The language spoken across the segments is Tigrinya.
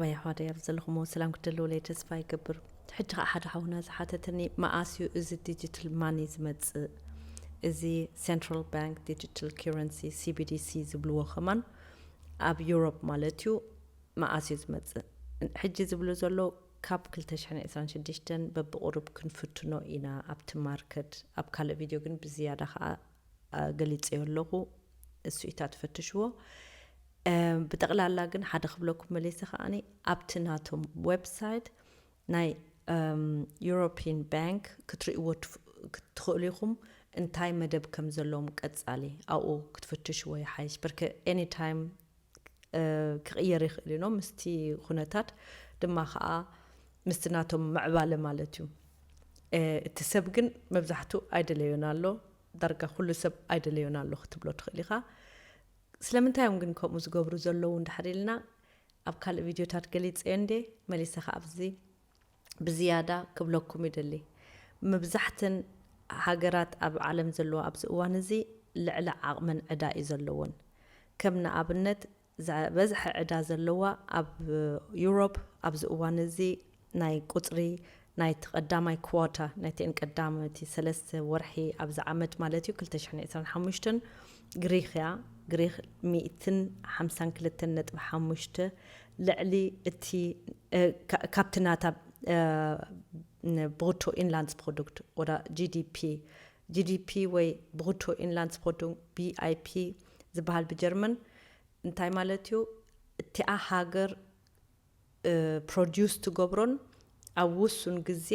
ኣባይ ኣሕዋተይ ኣብ ዘለኹሞ ሰላም ክትደልውለይ ተስፋ ይገብር። ሕጂ ኸዓ ሓደ ሓውና ዝሓተተኒ፣ መኣስ እዩ እዚ ዲጂታል ማኒ ዝመጽእ? እዚ central bank digital currency፣ C B D C ዝብልዎ ከማን ኣብ ዩሮፕ ማለት እዩ። መኣስ እዩ ዝመጽእ? ሕጂ ዝብሉ ዘሎ ካብ ክልተ ሽሕን ዕስራን ሽዱሽተን በብቑሩብ ክንፍትኖ ኢና ኣብቲ ማርኬት። ኣብ ካልእ ቪድዮ ግን ብዝያዳ ኸዓ ገሊጸዮ ኣለኹ፣ እሱ ኢታ ትፈትሽዎ። ብጠቕላላ ግን ሓደ ክብለኩም መሊሰ ከዓኒ ኣብቲ ናቶም ዌብሳይት ናይ European Bank ክትርእይዎ ትኽእሉ ኢኹም፣ እንታይ መደብ ከም ዘለዎም ቀጻሊ ኣብኡ ክትፍትሽዎ ይሓይሽ። በርከ any time ክቕየር ይኽእል እዩ፣ ምስቲ ኩነታት ድማ ከዓ ምስቲ ናቶም ምዕባለ ማለት እዩ። እቲ ሰብ ግን መብዛሕቱ ኣይደለዮን ኣሎ፣ ዳርጋ ኩሉ ሰብ ኣይደለዮን ኣሎ ክትብሎ ትኽእል ኢኻ። ስለምንታይ እዮም ግን ከምኡ ዝገብሩ ዘለዉ እንድሕር ኢልና፣ ኣብ ካልእ ቪድዮታት ገሊጸዮ እንዴ፣ መሊሰ ከዓ ኣብዚ ብዝያዳ ክብለኩም ይደሊ። መብዛሕተን ሃገራት ኣብ ዓለም ዘለዋ ኣብዚ እዋን እዚ ልዕሊ ዓቕመን ዕዳ እዩ ዘለወን። ከም ንኣብነት ዝበዝሐ ዕዳ ዘለዋ ኣብ ዩሮፕ ኣብዚ እዋን እዚ ናይ ቁጽሪ ናይቲ ቀዳማይ ኳርተር፣ ናይቲን ቀዳመይቲ ሰለስተ ወርሒ ኣብዚ ዓመት ማለት እዩ፣ ክልተ ሽሕን ዕስራን ሓሙሽተን ግሪኽ እያ። ግሪኽ ሚእትን ሓምሳን ክልተን ነጥቢ ሓሙሽተ፣ ልዕሊ እቲ ካብቲ ናታ ብሩቶ ኢንላንድስ ፕሮዱክት ወዳ ጂ ዲ ፒ፣ ጂ ዲ ፒ ወይ ብሩቶ ኢንላንድስ ፕሮዱክት፣ ቢ ኣይ ፒ ዝበሃል ብጀርመን፣ እንታይ ማለት እዩ? እቲኣ ሃገር ፕሮዲዩስ ትገብሮን ኣብ ውሱን ግዜ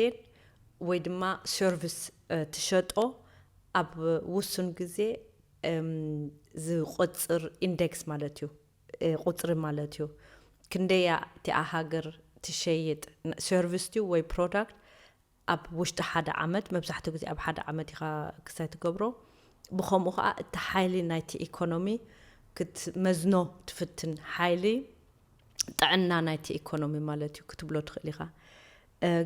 ወይ ድማ ሰርቪስ ትሸጦ ኣብ ውሱን ግዜ ዝቆጽር ኢንደክስ ማለት እዩ። ቁጽሪ ማለት እዩ። ክንደያ እቲኣ ሃገር ትሸይጥ ሰርቪስ ድዩ ወይ ፕሮዳክት ኣብ ውሽጢ ሓደ ዓመት፣ መብዛሕትኡ ግዜ ኣብ ሓደ ዓመት ኢኻ ክሳይ ትገብሮ። ብኸምኡ ኸዓ እቲ ሓይሊ ናይቲ ኢኮኖሚ ክትመዝኖ ትፍትን፣ ሓይሊ ጥዕና ናይቲ ኢኮኖሚ ማለት እዩ ክትብሎ ትኽእል ኢኻ።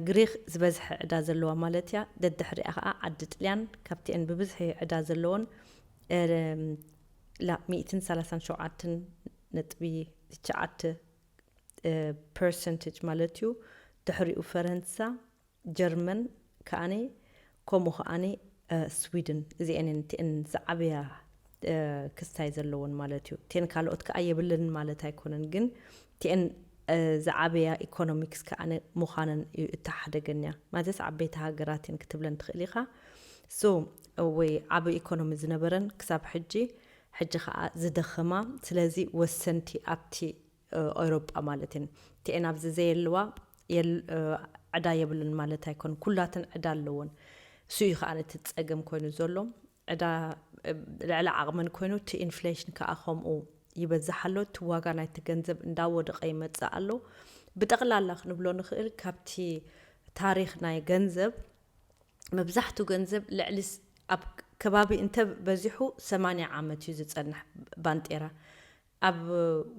ግሪኽ ዝበዝሐ ዕዳ ዘለዋ ማለት እያ። ደድሕሪኣ ኸዓ ዓዲ ጥልያን ካብቲአን ብብዝሒ ዕዳ ዘለዎን ላ ሚእትን ሰላሳን ሸውዓተን ነጥቢ ትሽዓተ ፐርሰንቴጅ ማለት እዩ። ድሕሪኡ ፈረንሳ፣ ጀርመን ከዓኒ፣ ከምኡ ከዓኒ ስዊድን፣ እዚአን እቲአን ዝዓበያ ክስታይ ዘለዎን ማለት እዩ። እቲአን ካልኦት ከዓ የብልን ማለት ኣይኮነን፣ ግን እቲአን ዝዓበያ ኢኮኖሚክስ ከዓኒ ምዃነን እዩ እተሓደገንያ። ማለትስ ዓበይቲ ሃገራት እየን ክትብለን ትኽእል ኢኻ። ሶ ወይ ዓቢ ኢኮኖሚ ዝነበረን ክሳብ ሕጂ፣ ሕጂ ከዓ ዝደኸማ፣ ስለዚ ወሰንቲ ኣብቲ ኤውሮጳ ማለት እየን። እቲአን ኣብዚ ዘየለዋ ዕዳ የብልን ማለት ኣይኮን፣ ኩላተን ዕዳ ኣለዎን። እሱ እዩ ከዓ እቲ ፀገም ኮይኑ ዘሎ። ዕዳ ልዕሊ ዓቕመን ኮይኑ፣ እቲ ኢንፍሌሽን ከዓ ከምኡ ይበዝሕ ኣሎ። እቲ ዋጋ ናይቲ ገንዘብ እንዳወደቐ ይመፅእ ኣሎ። ብጠቕላላ ክንብሎ ንኽእል፣ ካብቲ ታሪኽ ናይ ገንዘብ መብዛሕቱ ገንዘብ ልዕሊ ኣብ ከባቢ እንተ በዚሑ ሰማንያ ዓመት እዩ ዝፀንሕ ባንጤራ። ኣብ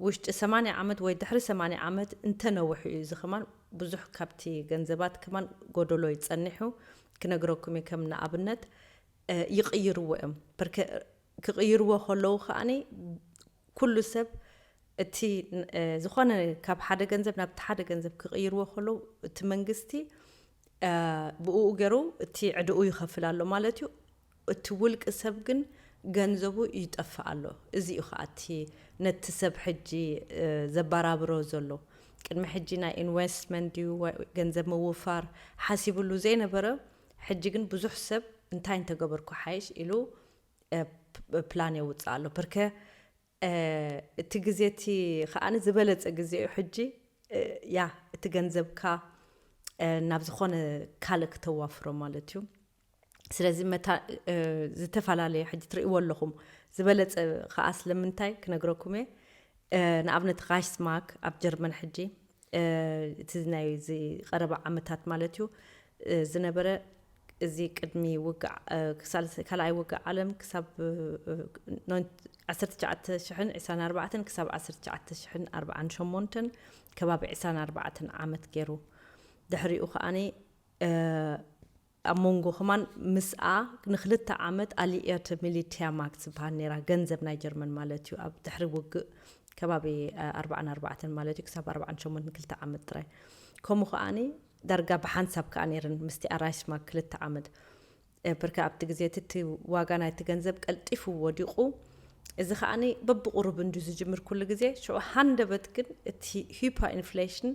ውሽጢ ሰማንያ ዓመት ወይ ድሕሪ ሰማንያ ዓመት እንተ ነውሑ እዩ። እዚ ከማን ብዙሕ ካብቲ ገንዘባት ከማን ጎደሎ ይጸንሑ ክነግረኩም እየ። ከም ንኣብነት ይቕይርዎ እዮም። ክቕይርዎ ከለዉ ከዓኒ ኩሉ ሰብ እቲ ዝኾነ ካብ ሓደ ገንዘብ ናብ ሓደ ገንዘብ ክቕይርዎ ከለዉ እቲ መንግስቲ ብኡ ገይሩ እቲ ዕድኡ ይኸፍል ኣሎ ማለት እዩ። እቲ ውልቂ ሰብ ግን ገንዘቡ ይጠፍእ ኣሎ። እዚ እዩ ከዓ እቲ ነቲ ሰብ ሕጂ ዘባራብሮ ዘሎ። ቅድሚ ሕጂ ናይ ኢንቨስትመንት ድዩ ገንዘብ ምውፋር ሓሲብሉ ዘይነበረ፣ ሕጂ ግን ብዙሕ ሰብ እንታይ እንተገበርኩ ሓይሽ ኢሉ ፕላን የውፅእ ኣሎ። ብርከ እቲ ግዜ እቲ ከዓኒ ዝበለፀ ግዜ እዩ ሕጂ። ያ እቲ ገንዘብካ ናብ ዝኾነ ካልእ ክተዋፍሮ ማለት እዩ። ስለዚ መታ ዝተፈላለየ ሕጂ ትርእይዎ ኣለኹም። ዝበለፀ ከዓ ስለምንታይ ክነግረኩም እየ። ንኣብነት ራይስማክ ኣብ ጀርመን ሕጂ እቲ ናይ እዚ ቀረባ ዓመታት ማለት እዩ ዝነበረ፣ እዚ ቅድሚ ውግእ ካልኣይ ውግእ ዓለም ክሳብ ዓሰርተ ትሽዓተ ሽሕን ዕስራን ኣርባዕተን ክሳብ ዓሰርተ ትሽዓተ ሽሕን ኣርባዓን ሸሞንተን ከባቢ ዕስራን ኣርባዕተን ዓመት ገይሩ። ድሕሪኡ ከዓኒ ኣብ መንጎ ከማን ምስኣ ንክልተ ዓመት ኣሊየት ሚሊቲያ ማክት ዝበሃል ነይራ፣ ገንዘብ ናይ ጀርመን ማለት እዩ። ኣብ ድሕሪ ውግእ ከባቢ ኣርባዓን ኣርባዕተን ማለት እዩ፣ ክሳብ ኣርባዓን ሸሞንተን ክልተ ዓመት ጥራይ። ከምኡ ከዓኒ ዳርጋ ብሓንሳብ ከዓ ነይረን ምስቲ ኣራይስማግ ክልተ ዓመት። ብርካ ኣብቲ ግዜ እቲ ዋጋ ናይቲ ገንዘብ ቀልጢፉ ወዲቑ። እዚ ከዓኒ በብቑሩብ እንድዩ ዝጅምር ኩሉ ግዜ። ሽዑ ሃንደበት ግን እቲ ሂፐር ኢንፍሌሽን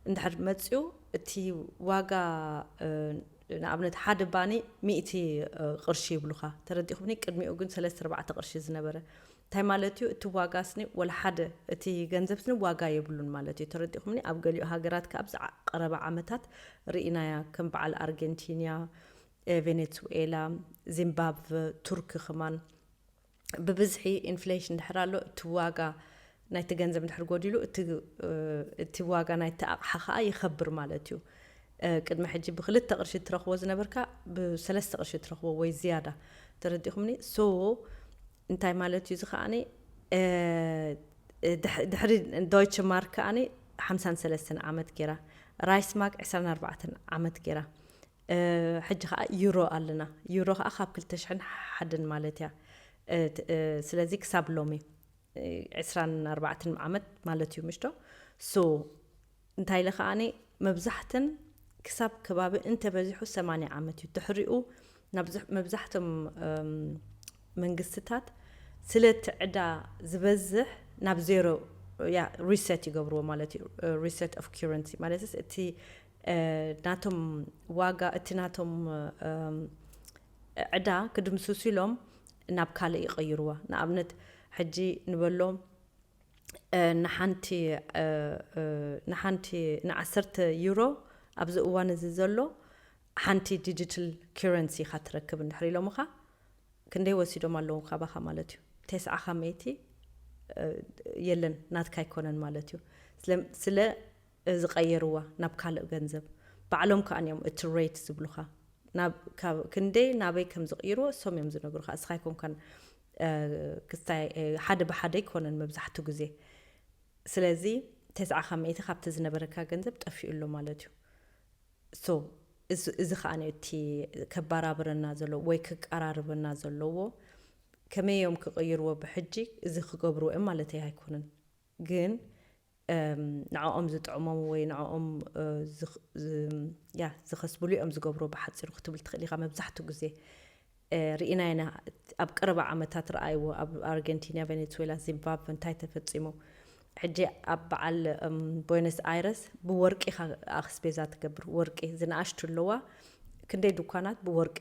እንድሕር መፅኡ፣ እቲ ዋጋ ንኣብነት ሓደ ባኒ ሚእቲ ቅርሺ ይብሉኻ፣ ተረዲኹምኒ? ቅድሚኡ ግን ሰለስተ ኣርባዕተ ቅርሺ ዝነበረ። እንታይ ማለት እዩ? እቲ ዋጋ ስኒ ወላ ሓደ፣ እቲ ገንዘብ ስኒ ዋጋ የብሉን ማለት እዩ፣ ተረዲኹምኒ? ኣብ ገሊኡ ሃገራት ከ ኣብዚ ቀረባ ዓመታት ርኢናያ፣ ከም በዓል ኣርገንቲና፣ ቬኔትስዌላ፣ ዚምባብቨ፣ ቱርኪ ከማን ብብዝሒ ኢንፍሌሽን ድሕር ኣሎ፣ እቲ ዋጋ ናይቲ ገንዘብ ድሕር ጎዲሉ እቲ ዋጋ ናይቲ ኣቕሓ ከዓ ይኸብር ማለት እዩ። ቅድሚ ሕጂ ብክልተ ቅርሺ ትረኽቦ ዝነበርካ ብሰለስተ ቅርሺ ትረኽቦ ወይ ዝያዳ፣ ተረዲኹምኒ? ሶ እንታይ ማለት እዩ? እዚ ከዓኒ ድሕሪ ዶይቸ ማርክ ከዓኒ ሓምሳን ሰለስተን ዓመት ገይራ፣ ራይስማግ ዕስራን ኣርባዕተን ዓመት ገይራ። ሕጂ ከዓ ዩሮ ኣለና። ዩሮ ከዓ ካብ ክልተ ሽሕን ሓደን ማለት እያ። ስለዚ ክሳብ ሎሚ ዕስራን ኣርባዕተን ዓመት ማለት እዩ፣ ምሽቶ? ሶ እንታይ ኢለ ከዓኒ መብዛሕተን ክሳብ ከባቢ እንተበዚሑ ሰማንያ ዓመት እዩ። ድሕሪኡ መብዛሕቶም መንግስትታት ስለቲ ዕዳ ዝበዝሕ ናብ ዜሮ ሪሰት ይገብርዎ ማለት እዩ። ሪሰት ኦፍ ኪረንሲ ማለት እቲ ናቶም ዋጋ፣ እቲ ናቶም ዕዳ ክድምስሱ ኢሎም ናብ ካልእ ይቐይርዋ። ንኣብነት ሕጂ ንበሎ ንሓንቲ ንሓንቲ ንዓሰርተ ዩሮ ኣብዚ እዋን እዚ ዘሎ ሓንቲ ዲጂታል ኪረንሲ ኢኻ ትረክብ እንድሕር ኢሎምኻ፣ ክንደይ ወሲዶም ኣለዉ ካባኻ ማለት እዩ? ተስዓ ካብ መይቲ የለን፣ ናትካ ኣይኮነን ማለት እዩ። ስለ ዝቀየርዋ ናብ ካልእ ገንዘብ፣ ባዕሎም ከኣ እዮም እቲ ሬት ዝብሉኻ። ክንደይ ናበይ ከም ዝቕይርዎ እሶም እዮም ዝነግሩኻ። እስኻ ኣይኮንካን ክስታይ ሓደ ብሓደ ኣይኮነን መብዛሕቱ ግዜ። ስለዚ ተስዓ ካብ መይቲ ካብቲ ዝነበረካ ገንዘብ ጠፊኡ ኣሎ ማለት እዩ። ሶ እዚ ከዓ እቲ ከባራብረና ዘለዎ ወይ ክቀራርበና ዘለዎ። ከመይ እዮም ክቕይርዎ ብሕጂ? እዚ ክገብርዎ እዮም ማለት ኣይኮንን፣ ግን ንዕኦም ዝጥዕሞም ወይ ንዕኦም ያ ዝኸስብሉ እዮም ዝገብርዎ ብሓፂሩ ክትብል ትኽእል ኢኻ። መብዛሕትኡ ግዜ ርኢና ኢና። ኣብ ቀረባ ዓመታት ረኣይዎ ኣብ ኣርገንቲና፣ ቬኔትዌላ፣ ዚምባብቨ እንታይ ተፈፂሙ። ሕጂ ኣብ በዓል ቦይነስ ኣይረስ ብወርቂ ኢኻ ኣስቤዛ ትገብር። ወርቂ ዝነኣሽቱ ኣለዋ። ክንደይ ድኳናት ብወርቂ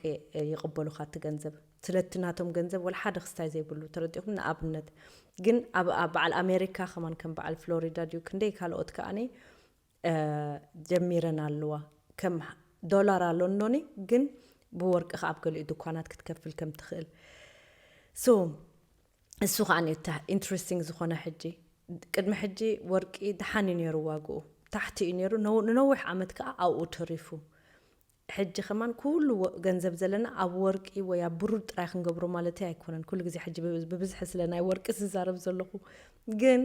ይቕበሉኻ እቲ ገንዘብ። ስለቲ ናቶም ገንዘብ ወላ ሓደ ክስታይ ዘይብሉ፣ ተረዲኹም? ንኣብነት ግን ኣብ በዓል ኣሜሪካ ከማን ከም በዓል ፍሎሪዳ ድዩ ክንደይ ካልኦት ከኣኒ ጀሚረን ኣለዋ። ከም ዶላር ኣሎ እንዶኒ ግን ብወርቂ ከ ኣብ ገሊኡ ድኳናት ክትከፍል ከም ትኽእል። ሶ እሱ ከዓ ኢንትረስቲንግ ዝኾነ ሕጂ። ቅድሚ ሕጂ ወርቂ ደሓን እዩ ነይሩ ዋግኡ፣ ታሕቲ እዩ ነይሩ። ንነዊሕ ዓመት ከዓ ኣብኡ ተሪፉ። ሕጂ ከማን ኩሉ ገንዘብ ዘለና ኣብ ወርቂ ወይ ኣብ ብሩር ጥራይ ክንገብሮ ማለተይ ኣይኮነን። ኩሉ ግዜ ሕጂ ብብዝሒ ስለ ናይ ወርቂ ዝዛረብ ዘለኹ፣ ግን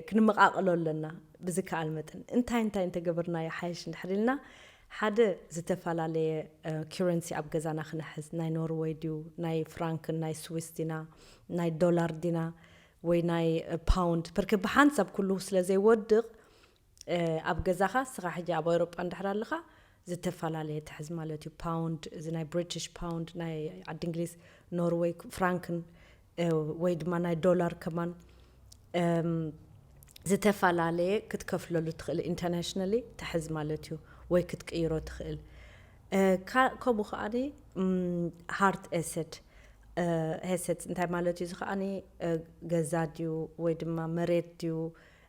ክንመቓቕሎ ኣለና ብዝከኣል መጠን። እንታይ እንታይ እንተገበርና ይሓይሽ እንድሕር ኢልና፣ ሓደ ዝተፈላለየ ኪረንሲ ኣብ ገዛና ክነሕዝ፣ ናይ ኖርወይ ድዩ፣ ናይ ፍራንክን ናይ ስዊስ ዲና፣ ናይ ዶላር ዲና ወይ ናይ ፓውንድ፣ ፐርክ ብሓንሳብ ኩሉ ስለ ዘይወድቕ ኣብ ገዛኻ እስኻ ሕጂ ኣብ ኣውሮጳ እንድሕር ኣለኻ ዝተፈላለየ ትሕዝ ማለት እዩ። ፓውንድ፣ እዚ ናይ ብሪቲሽ ፓውንድ ናይ ዓዲ እንግሊዝ፣ ኖርወይ ፍራንክን ወይ ድማ ናይ ዶላር ከማን ዝተፈላለየ ክትከፍለሉ ትኽእል፣ ኢንተርናሽናሊ ትሕዝ ማለት እዩ። ወይ ክትቅይሮ ትኽእል። ከምኡ ከዓኒ ሃርድ ኤሰት ሄሰት እንታይ ማለት እዩ? እዚ ከዓኒ ገዛ ድዩ ወይ ድማ መሬት ድዩ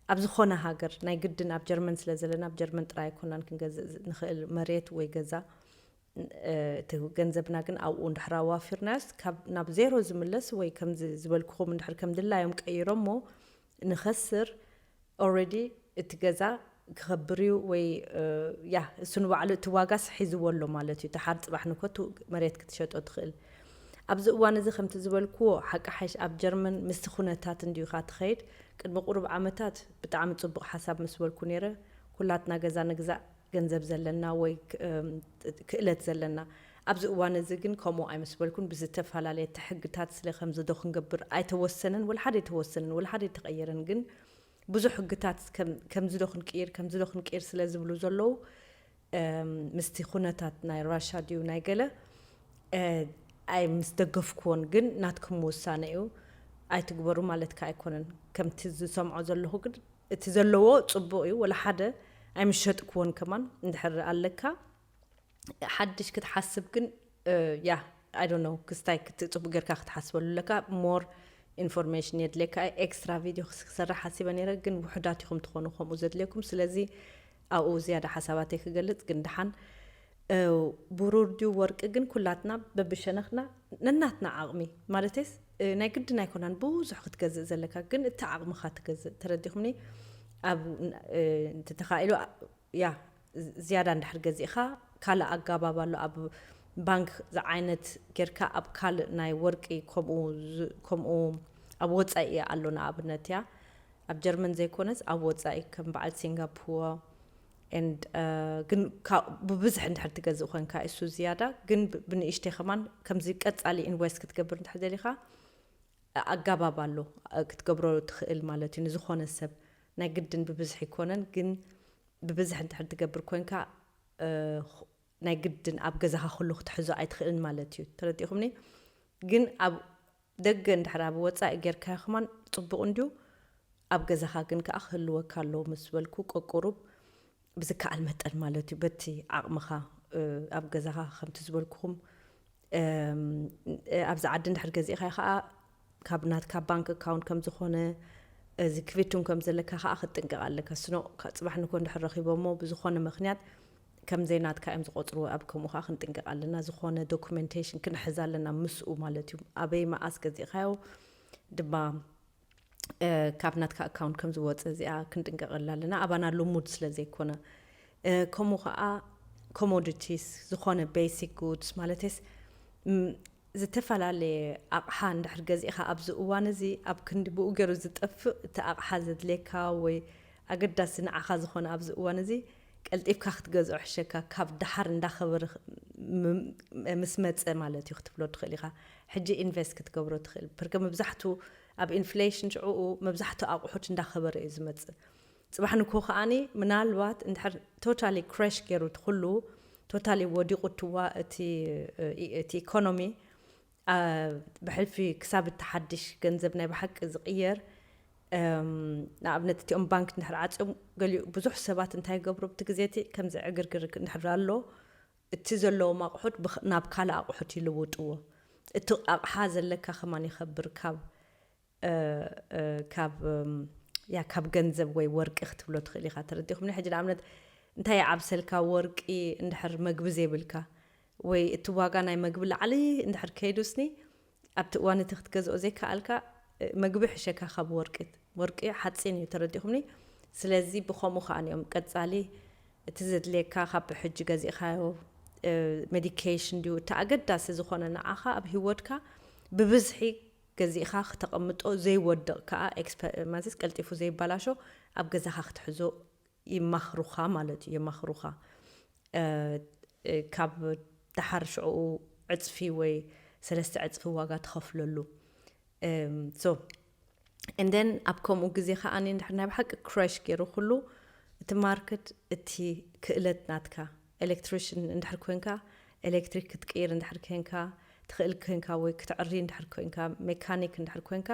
ኣብ ዝኾነ ሃገር፣ ናይ ግድን ኣብ ጀርመን ስለ ዘለና ኣብ ጀርመን ጥራይ ኣይኮናን ክንገዝእ ንኽእል መሬት ወይ ገዛ። እቲ ገንዘብና ግን ኣብኡ እንድሕር ኣዋፊርናዮስ ናብ ዜሮ ዝምለስ ወይ ከምዚ ዝበልኩኹም እንድሕር ከም ድላዮም ቀይሮሞ ንኸስር፣ ኦረዲ እቲ ገዛ ክኸብር እዩ ወይ ያ እሱ ንባዕሉ እቲ ዋጋስ ሒዝዎ ኣሎ ማለት እዩ። ድሓር ፅባሕ ንኮቱ መሬት ክትሸጦ ትኽእል። ኣብዚ እዋን እዚ ከምቲ ዝበልክዎ ሓቂ ሓይሽ ኣብ ጀርመን ምስቲ ኩነታት እንድዩ ኢኻ ትኸይድ። ቅድሚ ቁሩብ ዓመታት ብጣዕሚ ፅቡቕ ሓሳብ ምስ በልኩ ነይረ፣ ኩላትና ገዛ ንግዛእ ገንዘብ ዘለና ወይ ክእለት ዘለና። ኣብዚ እዋን እዚ ግን ከምኡ ኣይመስበልኩን። ብዝተፈላለየ ሕግታት ስለ ከምዚ ዶ ክንገብር ኣይተወሰነን፣ ወላ ሓደ ኣይተወሰነን፣ ወላ ሓደ ኣይተቐየረን። ግን ብዙሕ ሕግታት ከም-፣ ከምዚ ዶ ክንቅይር፣ ከምዚ ዶ ክንቅይር ስለ ዝብሉ ዘለዉ፣ እም፣ ምስቲ ኩነታት ናይ ራሻ ድዩ ናይ ገለ፣ እ፣ ኣይ ምስ ደገፍኩዎን፣ ግን ናትኩም ውሳነ እዩ። ኣይትግበሩ ማለት ከ ኣይኮነን። ከምቲ ዝሰምዖ ዘለኹ ግን እቲ ዘለዎ ጽቡቕ እዩ። ወላ ሓደ ኣይምሸጥክዎን ከማን እንድሕር ኣለካ። ሓድሽ ክትሓስብ ግን፣ እ፣ ያ፣ I don't know፣ ክስታይ ክት-፣ ጽቡቕ ጌርካ ክትሓስበሉ ኣለካ። ሞር ኢንፎርሜሽን የድልየካ። ኤክስትራ ቪድዮ ክስ-፣ ክሰርሕ ሓሲበ ነይረ፣ ግን ውሑዳት ኢኹም ትኾኑ ከምኡ ዘድልየኩም። ስለዚ ኣብኡ ዝያዳ ሓሳባተይ ክገልጽ ግን ደሓን፣ እ፣ ብሩር ድዩ ወርቂ ግን ኩላትና በብሸነኽና ነናትና ዓቕሚ፣ ማለተይስ፣ እ፣ ናይ ግድን ኣይኮናን ብዙሕ ክትገዝእ ዘለካ፣ ግን እቲ ዓቕምኻ ትገዝእ። ተረዲኹምኒ? ኣብ፣ እ፣ እንተተኻኢሉ፣ ያ፣ ዝ-፣ ዝያዳ እንድሕር ገዚእኻ፣ ካልእ ኣጋባብ ኣሎ። ኣብ ባንክ ዝዓይነት ጌርካ ኣብ ካልእ ናይ ወርቂ ከምኡ ዝ-፣ ከምኡ ኣብ ወጻኢ ኣሎ። ንኣብነት፣ ያ፣ ኣብ ጀርመን ዘይኮነስ ኣብ ወጻኢ ከም በዓል ሲንጋፖር and፣ እ፣ ግን ካ-፣ ብብዝሒ እንድሕር ትገዝእ ኮንካ እሱ ዝያዳ፣ ግን ብ-፣ ብንእሽተይ ከማን ከምዚ ቀጻሊ ኢንቨስት ክትገብር እንድሕር ደሊኻ፣ ኣጋባብ ኣሎ፣ እ፣ ክትገብሮ ትኽእል ማለት እዩ። ንዝኾነ ሰብ ናይ ግድን ብብዝሒ ኣይኮነን፣ ግን ብብዝሒ እንድሕር ትገብር ኮንካ፣ እ፣ ኽ-፣ ናይ ግድን ኣብ ገዛኻ ኩሉ ክትሕዞ ኣይትኽእልን ማለት እዩ። ተረዲኹምኒ? ግን ኣብ ደገ እንድሕር ኣብ ወጻኢ ጌርካዮ ከማን ጽቡቕ እንድዩ። ኣብ ገዛኻ ግን ከኣ ክህልወካ ኣለዎ ምስ በልኩ፣ ቀቁሩብ ብዝከኣል መጠን ማለት እዩ፣ በቲ ዓቕምኻ፣ እ፣ ኣብ ገዛኻ ከምቲ ዝበልኩኹም፣ እም፣ እ፣ ኣብዚ ዓዲ እንድሕር ገዚእኻዮ ከኣ ካብ ናትካ ባንክ ኣካውንት ከም ዝኾነ፣ እዚ ክቪቱን ከም ዘለካ ከኣ ክትጥንቀቕ ኣለካ። ስኖ፣ ካ-፣ ጽባሕ ንኮ እንድሕር ረኺቦሞ ብዝኾነ ምኽንያት ከም ዘይናትካ እዮም ዝቆጽርዎ። ኣብ ከምኡ ከኣ ክንጥንቀቕ ኣለና። ዝኾነ ዶኩሜንቴሽን ክንሕዝ ኣለና ምስኡ ማለት እዩ። ኣበይ መኣስ ገዚእኻዮ ድማ፣ እ፣ ካብ ናትካ ኣካውንት ከም ዝወጽእ እዚኣ ክንጥንቀቐላ ኣለና። ኣባና ልሙድ ስለ ዘይኮነ። እ፣ ከምኡ ከኣ ኮሞዲቲስ፣ ዝኾነ ቤሲክ ጉድስ ማለትስ፣ ም፣ ዝተፈላለየ ኣቕሓ እንድሕር ገዚእኻ ኣብዚ እዋን እዚ ኣብ ክንዲ ብኡ ገይሩ ዝጠፍእ እቲ ኣቕሓ ዘድልየካ ወይ ኣገዳሲ ንዓኻ ዝኾነ ኣብዚ እዋን እዚ ቀልጢፍካ ክትገዝኦ ሕሸካ፣ ካብ ደሓር እንዳኸበረ ኽ-፣ ም-፣ ምስ መጸ ማለት እዩ ክትብሎ ትኽእል ኢኻ። ሕጂ ኢንቨስት ክትገብሮ ትኽእል። ፕርከ መብዛሕቱ ኣብ ኢንፍሌሽን ሽዑኡ መብዛሕቱ ኣቑሑት እንዳኸበረ እዩ ዝመጽእ። ጽባሕ ንኮ ከኣኒ ምናልባት እንድሕር ቶታሊ ክራሽ ገይሩ እቲ ኩሉ፣ ቶታሊ ወዲቑ እትዋ-፣ እቲ፣ እ፣ እቲ ኢኮኖሚ፣ አ፣ ብሕልፊ ክሳብ እቲ ሓድሽ ገንዘብ ናይ ብሓቂ ዝቕየር፣ እም፣ ንኣብነት እቲኦም ባንክ እንድሕር ዓጽዮም ገሊኡ ብዙሕ ሰባት እንታይ ይገብሩ ኣብቲ ግዜ እቲ ከምዚ ዕግርግር እንድሕር ኣሎ፣ እቲ ዘለዎም ኣቑሑት ብኽ-፣ ናብ ካልእ ኣቑሑት ይልውጥዎ። እቲ ኣቕሓ ዘለካ ከማን ይኸብር ካብ፣ እ፣ እ፣ ካብ፣ እም፣ ያ፣ ካብ ገንዘብ ወይ ወርቂ ክትብሎ ትኽእል ኢኻ። ተረዲኹምኒ? ሕጂ ንኣብነት እንታይ ይዓብሰልካ ወርቂ እንድሕር መግቢ ዘይብልካ ወይ እቲ ዋጋ ናይ መግቢ ላዕሊ እንድሕር ከይዱስኒ ኣብቲ እዋን እቲ ክትገዝኦ ዘይከኣልካ፣ እ፣ መግቢ ሕሸካ ካብ ወርቂ። ወርቂ ሓፂን እዩ፣ ተረዲኹምኒ? ስለዚ ብኸምኡ ከኣ እዮም ቀጻሊ እቲ ዘድልየካ ካብ ሕጂ ገዚእካዮ፣ እ፣ ሜዲኬሽን ድዩ፣ እቲ ኣገዳሲ ዝኾነ ንዓኻ ኣብ ህይወትካ ብብዝሒ ገዚእኻ ክተቐምጦ ዘይወድቕ ከኣ ኤክስፐ-፣ ማለት ቀልጢፉ ዘይበላሾ ኣብ ገዛኻ ክትሕዞ ይማኽሩኻ ማለት እዩ፣ የማኽሩኻ። እ፣ እ፣ ካብ ደሓር ሽዕኡ ዕጽፊ ወይ ሰለስተ ዕጽፊ ዋጋ ትኸፍለሉ። እም፣ so፣ and then ኣብ ከምኡ ግዜ ከኣ እንድሕር ናይ ብሓቂ ክራሽ ገይሩ ኩሉ እቲ ማርኬት፣ እቲ ክእለት ናትካ ኤሌክትሪሽን እንድሕር ኮንካ፣ ኤሌክትሪክ ክትቅይር እንድሕር ኮንካ፣ ትኽእል ኮንካ ወይ ክትዕሪ እንድሕር ኮንካ፣ ሜካኒክ እንድሕር ኮንካ፣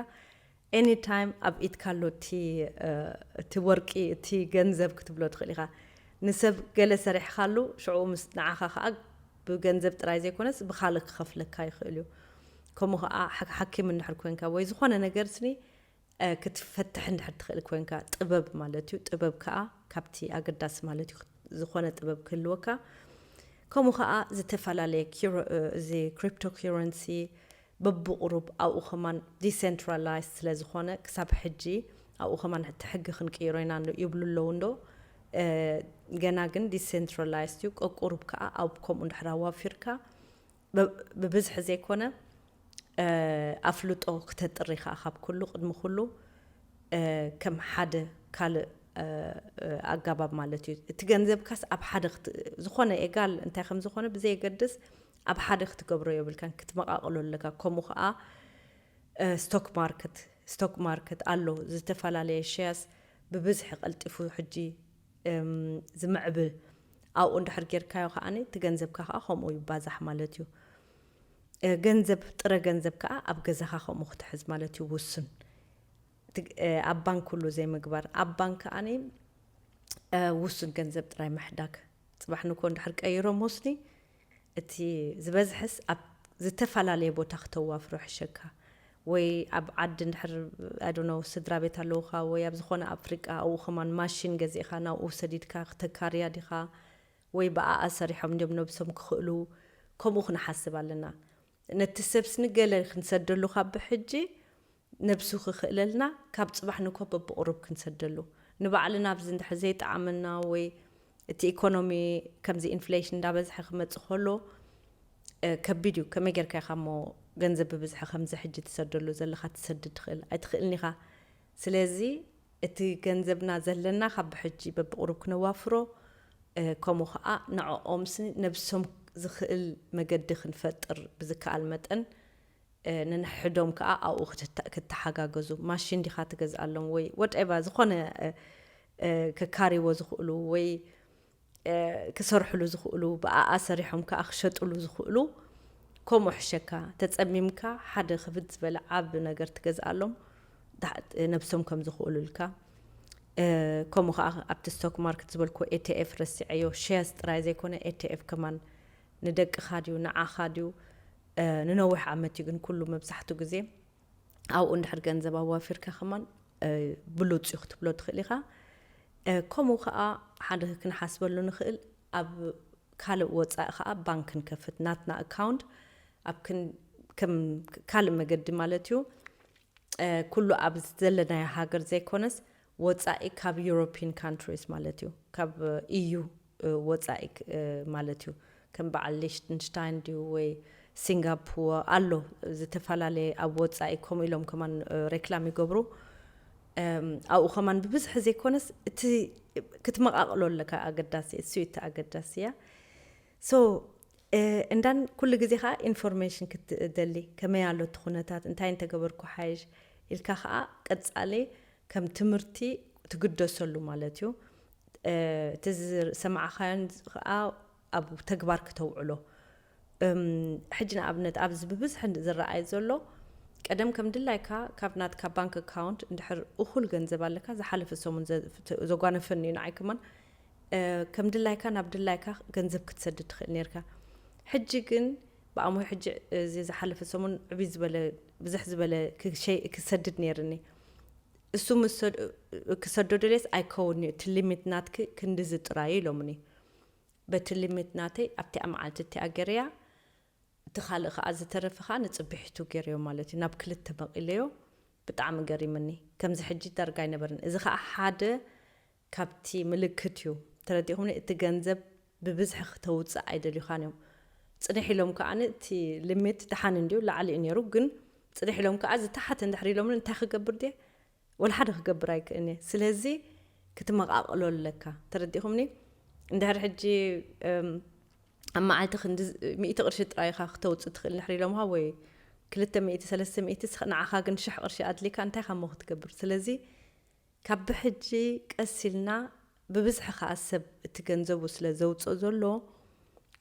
ኤኒ ታይም ኣብ ኢድካ ኣሎ እቲ፣ እ፣ እቲ ወርቂ፣ እቲ ገንዘብ ክትብሎ ትኽእል ኢኻ። ንሰብ ገለ ሰሪሕካሉ፣ ሽዑ ምስ ንዓኻ ከኣ ብገንዘብ ጥራይ ዘይኮነስ ብኻልእ ክኸፍለካ ይኽእል እዩ። ከምኡ ከኣ ሓ-፣ ሓኪም እንድሕር ኮንካ ወይ ዝኾነ ነገር ስኒ፣ እ፣ ክትፈትሕ እንድሕር ትኽእል ኮንካ፣ ጥበብ ማለት እዩ። ጥበብ ከኣ ካብቲ ኣገዳሲ ማለት እዩ፣ ዝኾነ ጥበብ ክህልወካ። ከምኡ ከኣ ዝተፈላለየ ኪሮ-፣ እ፣ እዚ ክሪፕቶ ከረንሲ በብቑሩብ ኣብኡ ከማን ዲሰንትራላይዝ ስለ ዝኾነ፣ ክሳብ ሕጂ ኣብኡ ከማን እቲ ሕጊ ክንቅይሮ ኢና እንዶ ይብሉ ኣለዉ እንዶ። እ፣ ገና ግን ዲሰንትራላይዝ እዩ። ቀቁሩብ ከኣ ኣብ ከምኡ እንድሕር ኣዋፊርካ፣ ብ-፣ ብብዝሒ ዘይኮነ፣ እ፣ ኣፍልጦ ክተጥሪ ከኣ ካብ ኩሉ፣ ቅድሚ ኩሉ፣ እ፣ ከም ሓደ ካልእ፣ እ፣ እ፣ ኣጋባብ ማለት እዩ። እቲ ገንዘብካስ ኣብ ሓደ ክት-፣ ዝኾነ ኤጋል እንታይ ከም ዝኾነ ብዘየገድስ ኣብ ሓደ ክትገብሮ የብልካን፣ ክትመቓቕሎ ኣለካ። ከምኡ ከዓ ስቶክ ማርኬት፣ ስቶክ ማርኬት ኣሎ፣ ዝተፈላለየ ሸያስ ብብዝሒ ቀልጢፉ ሕጂ ዝምዕብል። ኣብኡ እንድሕር ጌርካዮ ከዓኒ እቲ ገንዘብካ ከዓ ከምኡ ይባዛሕ ማለት እዩ። ገንዘብ፣ ጥረ ገንዘብ ከዓ ኣብ ገዛኻ ከምኡ ክትሕዝ ማለት እዩ። ውሱን ኣብ ባንክ ኩሉ ዘይምግባር፣ ኣብ ባንክ ከዓኒ ውሱን ገንዘብ ጥራይ ምሕዳግ። ፅባሕ ንኮ እንድሕር ቀይሮም ወስኒ፣ እቲ ዝበዝሕስ ኣብ ዝተፈላለየ ቦታ ክተዋፍሮ ሕሸካ። ወይ ኣብ ዓዲ እንድሕር ኣዶነው ስድራ ቤት ኣለውካ፣ ወይ ኣብ ዝኾነ ኣፍሪቃ፣ ኣብኡ ከማን ማሽን ገዚእካ ናብኡ ሰዲድካ ክተካርያ ዲኻ? ወይ ብኣኣ ሰሪሖም እንዲም ነብሶም ክኽእሉ? ከምኡ ክንሓስብ ኣለና። ነቲ ሰብስ ንገለ ክንሰደሉ ካብ ብሕጂ ነብሱ ክኽእለልና ካብ ጽባሕ ንኮ በብቕሩብ ክንሰደሉ። ንባዕልና ኣብዚ እንድሕር ዘይጠዓመና ወይ እቲ ኢኮኖሚ ከምዚ ኢንፍሌሽን እንዳበዝሐ ክመጽእ ከሎ ከቢድ እዩ። ከመይ ጌርካ ኢኻ እሞ ገንዘብ ብብዝሒ ከምዚ ሕጂ ትሰደሉ ዘለኻ ትሰድድ ትኽእል? ኣይትኽእልን ኢኻ። ስለዚ እቲ ገንዘብና ዘለና ካብ ብሕጂ በብቕሩብ ክነዋፍሮ፣ ከምኡ ከዓ ንዕኦምስ ነብሶም ዝኽእል መገዲ ክንፈጥር ብዝከኣል መጠን ነንሕዶም ከዓ ኣብኡ ክተሓጋገዙ። ማሽን ዲኻ ትገዝኣሎም ወይ ወደባ ዝኾነ ክካሪዎ ዝኽእሉ ወይ ክሰርሕሉ ዝኽእሉ፣ ብኣኣ ሰሪሖም ከዓ ክሸጥሉ ዝኽእሉ። ከምኡ ሕሸካ። ተፀሚምካ ሓደ ክብድ ዝበለ ዓብ ነገር ትገዝኣሎም ነብሶም ከም ዝኽእሉልካ። ከምኡ ከዓ ኣብቲ ስቶክ ማርኬት ዝበልኩ ኤቲኤፍ ረሲዐዮ። ሸያስ ጥራይ ዘይኮነ ኤቲኤፍ ከማን ንደቅኻ ድዩ ንዓኻ ድዩ ንነዊሕ ዓመት እዩ፣ ግን ኩሉ መብዛሕቱ ግዜ ኣብኡ እንድሕር ገንዘብ ኣዋፊርካ ከማን ብሉፅ እዩ ክትብሎ ትኽእል ኢኻ። ከምኡ ከዓ ሓደ ክንሓስበሉ ንኽእል፣ ኣብ ካልእ ወፃኢ ከዓ ባንክ ንከፍት፣ ናትና ኣካውንት ኣብ ከም ካልእ መገዲ ማለት እዩ። ኩሉ ኣብ ዘለናዮ ሃገር ዘይኮነስ ወፃኢ ካብ ዩሮፒን ካንትሪስ ማለት እዩ፣ ካብ ኢዩ ወፃኢ ማለት እዩ። ከም በዓል ሊሽትንሽታይን ድዩ ወይ ሲንጋፖር ኣሎ፣ ዝተፈላለየ ኣብ ወፃኢ ከምኡ ኢሎም ከማን ሬክላም ይገብሩ። ኣብኡ ከማን ብብዝሒ ዘይኮነስ እቲ ክትመቃቅሎ ኣለካ ኣገዳሲ፣ እሱ እቲ ኣገዳሲ እያ። ሶ እንዳን ኩሉ ግዜ ከዓ ኢንፎርሜሽን ክትደሊ፣ ከመይ ኣሎ እቲ ኩነታት፣ እንታይ እንተገበርኩ ሓይሽ ኢልካ ከዓ ቀፃሊ ከም ትምህርቲ ትግደሰሉ ማለት እዩ። እቲ ዝሰማዕኻዮን ከዓ ኣብ ተግባር ክተውዕሎ። ሕጂ ንኣብነት ኣብዚ ብብዝሒ ዝረኣይ ዘሎ ቀደም ከም ድላይካ ካብ ናትካ ባንክ ኣካውንት እንድሕር እኹል ገንዘብ ኣለካ፣ ዝሓለፈ ሰሙን ዘጓነፈኒ እዩ ንዓይ ከማን፣ ከም ድላይካ ናብ ድላይካ ገንዘብ ክትሰድድ ትኽእል ነርካ። ሕጂ ግን ብኣሞይ ሕጂ እዚ ዝሓለፈ ሰሙን ዕብይ ዝበለ፣ ብዝሕ ዝበለ ክሰድድ ነርኒ። እሱ ክሰዶ ደልየስ ኣይከውን እዩ፣ እቲ ሊሚት ናትክ ክንድዚ ጥራይ ኢሎምኒ። በቲ ሊሚት ናተይ ኣብቲኣ መዓልቲ እቲኣ ገርያ፣ እቲ ካልእ ከዓ ዝተረፈ ከዓ ንፅብሒቱ ገርዮ ማለት እዩ። ናብ ክልተ መቂለዮ። ብጣዕሚ ገሪምኒ። ከምዚ ሕጂ ዳርጋ ኣይነበርን። እዚ ከዓ ሓደ ካብቲ ምልክት እዩ። ተረዲኹምኒ? እቲ ገንዘብ ብብዝሒ ክተውፅእ ኣይደልዩኻን እዮም። ፅንሕ ኢሎም ከዓ እቲ ሊሚት ደሓን እንድዩ ላዕሊ እዩ ነይሩ፣ ግን ፅንሕ ኢሎም ከዓ ዝተሓተ እንድሕር ኢሎምን እንታይ ክገብር ድየ? ወላ ሓደ ክገብር ኣይክእልን እየ። ስለዚ ክትመቃቅሎ ኣለካ። ተረዲኹምኒ? እንድሕር ሕጂ ኣብ መዓልቲ ክንዲ ሚእቲ ቅርሺ ጥራይ ኢኻ ክተውፅእ ትኽእል እንድሕር ኢሎምኻ፣ ወይ ክልተ ሚእቲ፣ ሰለስተ ሚእቲ፣ ንዓኻ ግን ሽሕ ቅርሺ ኣድሊካ እንታይ ካሞ ክትገብር? ስለዚ ካብ ብሕጂ ቀስ ኢልና ብብዝሒ ከዓ ሰብ እቲ ገንዘቡ ስለ ዘውፅኦ ዘሎ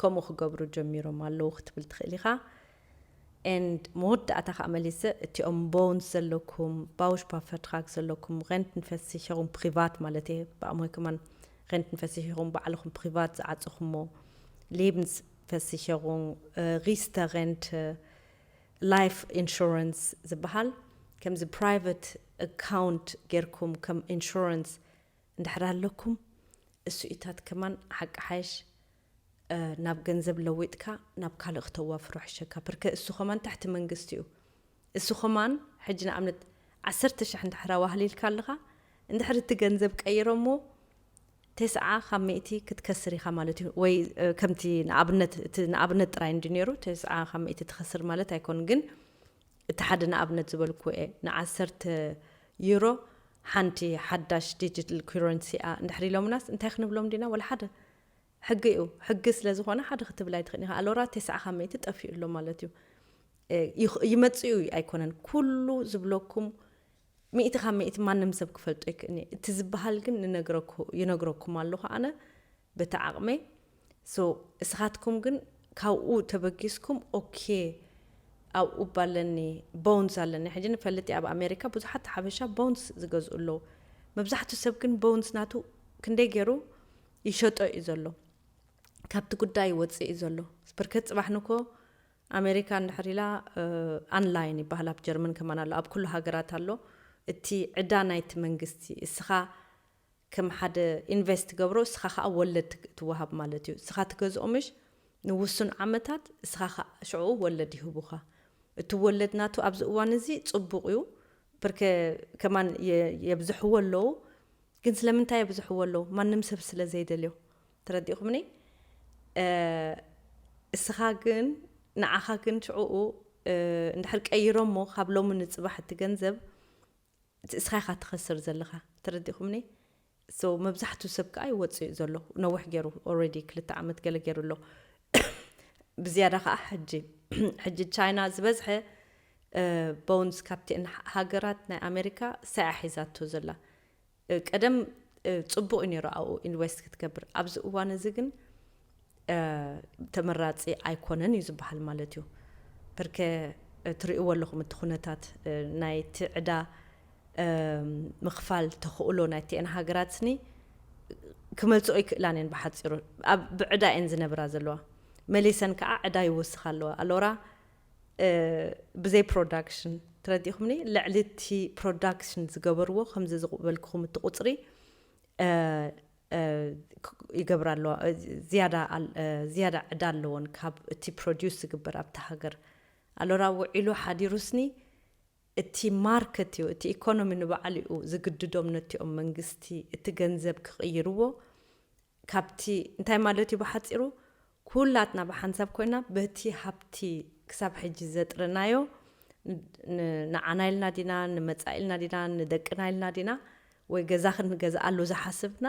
ከምኡ ክገብሩ ጀሚሮም ኣለዉ ክትብል ትኽእል ኢኻ። And መወዳእታ ከዓ መሊሰ እቲኦም ቦንስ ዘለኩም፣ ባውሽ ባፈትራክ ዘለኩም፣ ሬንትን ፈሲሸሩም ፕሪቫት ማለት እየ፣ ብኣሞይ ከማን ሬንትን ፈሲሸሩም ባዕልኹም ፕሪቫት ዝዓፅኹሞ፣ ሌብንስ ፈሲሸሩም፣ ሪስተ ሬንት፣ ላይፍ ኢንሹራንስ ዝበሃል ከምዚ ፕራይቨት ኣካውንት ጌርኩም ከም ኢንሹራንስ እንድሕር ኣለኩም፣ እሱ ኢታት ከማን ሓቂ ሓይሽ ናብ ገንዘብ ለዊጥካ ናብ ካልእ ክተዋፍሮ ሕሸካ። ብርከ እሱ ከማን ታሕቲ መንግስቲ እዩ። እሱ ከማን ሕጂ ንኣብነት ዓሰርተ ሽሕ እንድሕር ኣዋህሊልካ ኣለኻ፣ እንድሕር እቲ ገንዘብ ቀይሮሞ ተስዓ ካብ ሚእቲ ክትከስር ኢኻ ማለት እዩ። ወይ ከምቲ ንኣብነት፣ እቲ ንኣብነት ጥራይ እንዲ ነይሩ፣ ተስዓ ካብ ሚእቲ ትኸስር ማለት ኣይኮን፣ ግን እቲ ሓደ ንኣብነት ዝበልኩ እየ፣ ንዓሰርተ ዩሮ ሓንቲ ሓዳሽ ዲጂታል ኩረንሲ እያ እንድሕር ኢሎምናስ እንታይ ክንብሎም ዲና? ወላ ሓደ። ሕጊ እዩ። ሕጊ ስለ ዝኾነ ሓደ ክትብል ኣይትኽእልን ኢኻ። ኣሎራ ተስዓ ካብ ሚእቲ ጠፊኡ ኣሎ ማለት እዩ። እ፣ ይኽ-፣ ይመጽኡ ኣይኮነን። ኩሉ ዝብለኩም ሚእቲ ካብ ሚእቲ ማንም ሰብ ክፈልጦ ይክእልኒ። እቲ ዝበሃል ግን ንነግረኩ-፣ ይነግረኩም ኣለኹ ኣነ በቲ ዓቕመይ። So፣ እስኻትኩም ግን ካብኡ ተበጊስኩም፣ ኦኬ፣ ኣብኡ ባለኒ፣ ቦንስ ኣለኒ። ሕጂ ንፈልጥ እየ፣ ኣብ ኣሜሪካ ብዙሓት ሓበሻ ቦንስ ዝገዝኡ ኣለዉ። መብዛሕትኡ ሰብ ግን ቦንስ ናቱ ክንደይ ገይሩ ይሸጦ እዩ ዘሎ። ካብቲ ጉዳይ ይወፅእ እዩ ዘሎ። ብርከት ፅባሕ ንኮ ኣሜሪካ እንድሕር ኢላ፣ እ፣ ኣንላይን ይበሃል፣ ኣብ ጀርመን ከማን ኣሎ፣ ኣብ ኩሉ ሃገራት ኣሎ። እቲ ዕዳ ናይቲ መንግስቲ፣ እስኻ ከም ሓደ ኢንቨስት ትገብሮ፣ እስኻ ከዓ ወለድ ትግ-፣ ትወሃብ ማለት እዩ። እስኻ ትገዝኦ ምሽ ንውሱን ዓመታት፣ እስኻ ከዓ ሽዑ ወለድ ይህቡኻ። እቲ ወለድ ናቱ ኣብዚ እዋን እዚ ጽቡቕ እዩ። ብርከ ከማን የ-፣ የብዝሕዎ ኣለዉ። ግን ስለምንታይ የብዝሕዎ ኣለዉ? ማንም ሰብ ስለ ዘይደልዮ። ተረዲእኹምኒ? እ፣ እስኻ ግን፣ ንዓኻ ግን ሽዑኡ፣ እ፣ እንድሕር ቀይሮሞ ካብ ሎሚ ንጽባሕ እቲ ገንዘብ፣ እቲ እስኻ ኢኻ ትኸስር ዘለኻ። ተረዲእኹምኒ? So፣ መብዛሕትኡ ሰብ ከኣ ይወጽእ እዩ ዘሎ። ነዊሕ ገይሩ፣ ኦልሬዲ ክልተ ዓመት ገለ ገይሩ ኣሎ። ብዝያዳ ከኣ ሕጂ፣ ሕጂ ቻይና ዝበዝሐ፣ እ፣ ቦንስ ካብቲ እን-፣ ሃገራት ናይ ኣሜሪካ ሰያ ሒዛቶ ዘላ። እ፣ ቀደም፣ እ፣ ጽቡቕ እዩ ነይሩ ኣብኡ ኢንቨስት ክትገብር። ኣብዚ እዋን እዚ ግን፣ እ፣ ተመራጺ ኣይኮነን እዩ ዝበሃል ማለት እዩ። ብርከ፣ እ፣ ትርእይዎ ኣለኹም እቲ ኩነታት፣ እ፣ ናይቲ ዕዳ፣ እ፣ ምኽፋል ተኽእሎ ናይቲአን ሃገራት ስኒ ክመልስኦ ይክእላን እየን ብሓጺሩ። ኣብ፣ ብዕዳ እየን ዝነብራ ዘለዋ። መሊሰን ከኣ ዕዳ ይወስኻ ኣለዋ። ኣሎራ፣ እ፣ ብዘይ ፕሮዳክሽን፣ ተረዲእኹምኒ? ልዕሊ እቲ ፕሮዳክሽን ዝገበርዎ፣ ከምዚ ዝበልክኹም እቲ ቁጽሪ፣ እ፣ እ፣ ክ-፣ ይገብራ ኣለዋ። እ፣ ዝያዳ ኣል-፣ እ፣ ዝያዳ ዕዳ ኣለዎን ካብ እቲ ፕሮዲውስ ዝግበር ኣብቲ ሃገር። ኣሎራ ውዒሉ ሓዲሩ ስኒ፣ እቲ ማርኬት እዩ፣ እቲ ኢኮኖሚ ንባዕሉ እዩ ዝግድዶም ነቲኦም መንግስቲ እቲ ገንዘብ ክቕይርዎ። ካብቲ እንታይ ማለት እዩ ብሓጺሩ? ኩላትና ብሓንሳብ ኮይና በቲ ሃብቲ ክሳብ ሕጂ ዘጥረናዮ ን-፣ ን-፣ ንዓና ኢልና ዲና፣ ንመጻኢ ኢልና ዲና፣ ንደቅና ኢልና ዲና፣ ወይ ገዛ ክንገዝኣሉ ዝሓስብና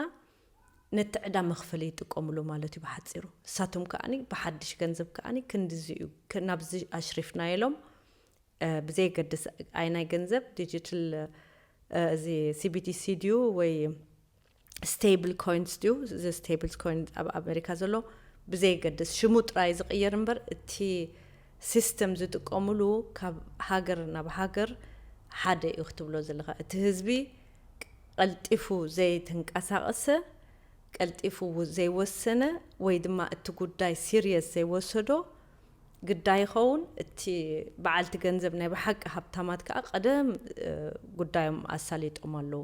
ነቲ ዕዳ መኽፈሊ ይጥቀምሉ ማለት እዩ ብሓጺሩ። እሳቶም ከኣኒ ብሓድሽ ገንዘብ ከኣኒ ክንድዚ እዩ፣ ክ-፣ ናብዚ ኣሽሪፍና ኢሎም፣ እ፣ ብዘየገድስ ኣይናይ ገንዘብ ዲጂታል፣ እ፣ እዚ ሲ ቢ ዲ ሲ ድዩ ወይ ስቴብል ኮይንስ ድዩ? እዚ ስቴብል ኮይን ኣብ ኣሜሪካ ዘሎ ብዘየገድስ ሽሙ ጥራይ ዝቕየር እምበር እቲ ሲስተም ዝጥቀምሉ ካብ ሃገር ናብ ሃገር ሓደ እዩ ክትብሎ ዘለኻ። እቲ ህዝቢ ቀልጢፉ ዘይተንቀሳቐሰ፣ ቀልጢፉ ው-፣ ዘይወሰነ ወይ ድማ እቲ ጉዳይ ሲሪየስ ዘይወሰዶ ግዳይ ይኸውን። እቲ በዓልቲ ገንዘብ ናይ ብሓቂ ሃብታማት ከኣ ቀደም፣ እ፣ ጉዳዮም ኣሳሊጦም ኣለዉ።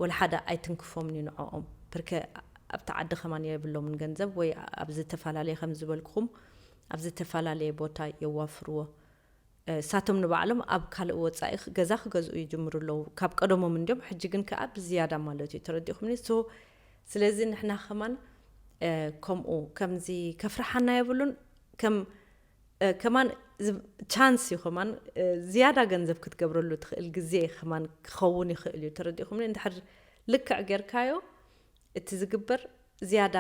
ወላ ሓደ ኣይትንክፎምን እዩ ንዕኦም። ብርከ ኣብቲ ዓዲ ከማን የብሎምን ገንዘብ ወይ ኣብ ዝተፈላለየ፣ ከም ዝበልኩኹም፣ ኣብ ዝተፈላለየ ቦታ የዋፍርዎ። እ፣ እሳቶም ንባዕሎም ኣብ ካልእ ወጻኢ ክ-፣ ገዛ ክገዝኡ ይጅምሩ ኣለዉ። ካብ ቀደሞም እንድዮም፣ ሕጂ ግን ከኣ ብዝያዳ ማለት እዩ። ተረዲእኹምኒ? ሶ፣ ስለዚ ንሕና ከማን፣ እ፣ ከምኡ፣ ከምዚ ከፍርሓና የብሉን። ከም፣ እ፣ ከማን ዝ-፣ ቻንስ እዩ ከማን፣ እ፣ ዝያዳ ገንዘብ ክትገብረሉ ትኽእል ግዜ ከማን ክኸውን ይኽእል እዩ። ተረዲእኹምኒ? እንድሕር ልክዕ ጌርካዮ፣ እቲ ዝግበር ዝያዳ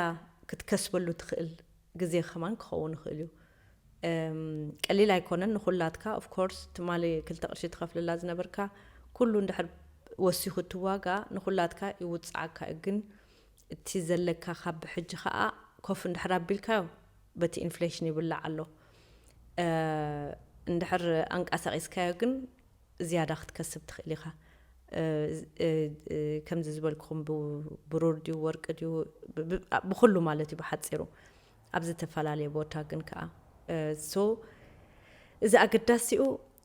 ክትከስበሉ ትኽእል ግዜ ከማን ክኸውን ይኽእል እዩ። እም፣ ቀሊል ኣይኮነን ንኹላትካ። ኦፍ ኮርስ፣ ትማሊ ክልተ ቅርሺ ትኸፍልላ ዝነበርካ፣ ኩሉ እንድሕር ወሲኹ እቲ ዋጋ ንኹላትካ ይውጽዓካ እዩ። ግን እቲ ዘለካ ካብ ብሕጂ ከኣ ኮፍ እንድሕር ኣቢልካዮ፣ በቲ ኢንፍሌሽን ይብላዕ ኣሎ። እ፣ እንድሕር ኣንቀሳቒስካዮ ግን ዝያዳ ክትከስብ ትኽእል ኢኻ። እ፣ እ፣ እ፣ ከምዚ ዝበልኩኹም ብ-፣ ብሩር ድዩ፣ ወርቂ ድዩ፣ ብ-፣ ብ-፣ ብኹሉ ማለት እዩ ብሓጺሩ። ኣብ ዝተፈላለየ ቦታ ግን ከኣ፣ እ፣ ሶ፣ እዚ ኣገዳሲኡ፣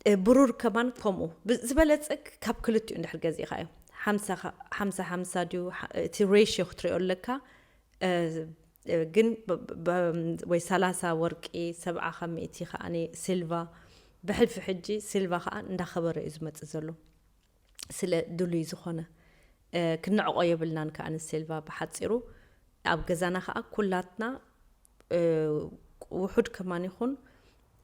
እ፣ ብሩር ከማን ከምኡ። ብ-፣ ዝበለጸ ካብ ክልቲኡ እንድሕር ገዚእኻ እዩ። ሓምሳ ኻ-፣ ሓምሳ ሓምሳ ድዩ፣ ሓ-፣ እቲ ሬሽዮ ክትሪኦ ኣለካ። እ፣ እ፣ ግን ብ-፣ ብ-፣ ብ-፣ ወይ ሰላሳ ወርቂ፣ ሰብዓ ካብ ሚእቲ ከኣኒ ሲልቫ። ብሕልፊ ሕጂ ሲልቫ ከኣ እንዳኸበረ እዩ ዝመጽእ ዘሎ። ስለ ድሉይ ዝኾነ፣ እ፣ ክንዕቆ የብልናን ከኣ ንሲልቫ ብሓጺሩ። ኣብ ገዛና ከኣ ኩላትና፣ እ፣ ውሑድ ከማን ይኹን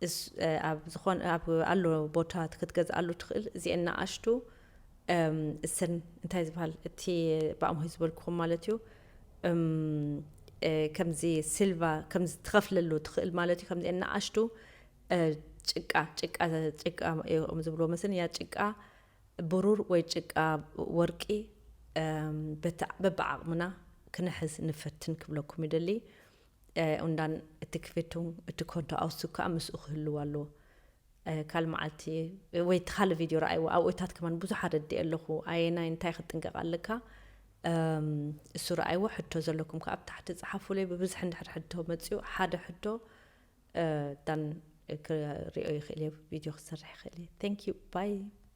እስ-፣ እ፣ ኣብ ዝኾነ፣ ኣብ ኣሎ ቦታ ክትገዝኣሉ ትኽእል። እዚአን ንኣሽቱ፣ እም፣ እሰን እንታይ ዝበሃል፣ እቲ ብኣምሆይ ዝበልኩኹም ማለት እዩ። እም፣ ከምዚ ሲልቫ ከምዚ ትኸፍለሉ ትኽእል ማለት እዩ። ከምዚ ንኣሽቱ ጭቃ ጭቃ ጭቃ እዮም ዝብልዎ መስለኒ። ያ ጭቃ ብሩር ወይ ጭቃ ወርቂ በብዓቕምና ክንሕዝ ንፈትን ክብለኩም ይደሊ። እንዳን እቲ ክፍቱን እቲ ኮንቶ ኣውሱ ከዓ ምስኡ ክህልው ኣለዎ። ካል መዓልቲ ወይ እቲ ካልእ ቪድዮ ረኣይዎ። ኣብኡታት ከማን ብዙሕ ኣረድእ ኣለኹ። ኣየናይ እንታይ ክትጥንቀቕ ኣለካ እሱ ረኣይዎ። ሕቶ ዘለኩም ከዓ ኣብ ታሕቲ ጸሓፉለይ። ብብዝሒ እንድሕር ሕቶ መጽኡ ሓደ ሕቶ ዳን ክሪኦ ይኽእል እየ፣ ቪድዮ ክሰርሕ ይኽእል እየ። Thank you, bye።